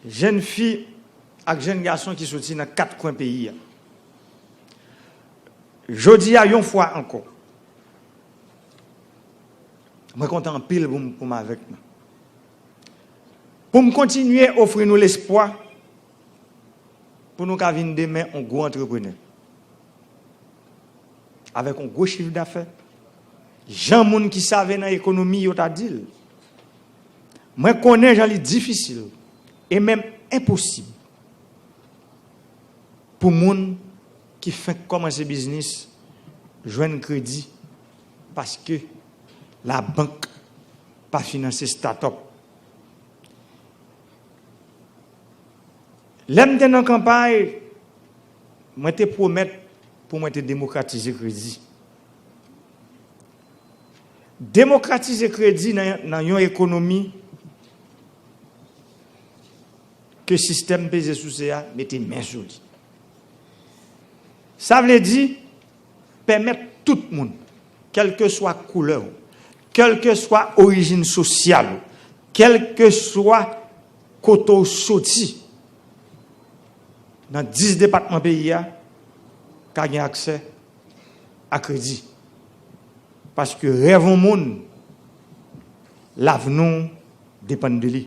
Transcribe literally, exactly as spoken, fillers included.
Jèn fi ak jèn gason ki soti nan kat kwen peyi a. Jodi a, yon fwa ankò, mwen kontan anpil pou m, pou m avèk nou. Pou m kontinye ofri nou lespwa pou nou ka vin demen yon gwo antreprenè. Avèk yon gwo chif dafè. Jan moun ki save nan ekonomi yo ta di l. Mwen konnen jan li difisil e menm enposib pou moun ki fenk kòmanse biznis jwenn kredi paske labank pa finanse start-up. Lè m te nan kanpay, mwen te pwomèt pou mwen te demokratize kredi. Demokratize kredi nan, nan yon ekonomi ke sistèm peze souse a mete men sou li. Sa vle di, pèmèt tout moun, kèlkeswa koulè w, kèlkeswa orijin sosyal ou, kèlkeswa kote w soti, nan dis depatman peyi a, ka gen aksè a kredi. Paske rèv yon moun, lavni w depann de li.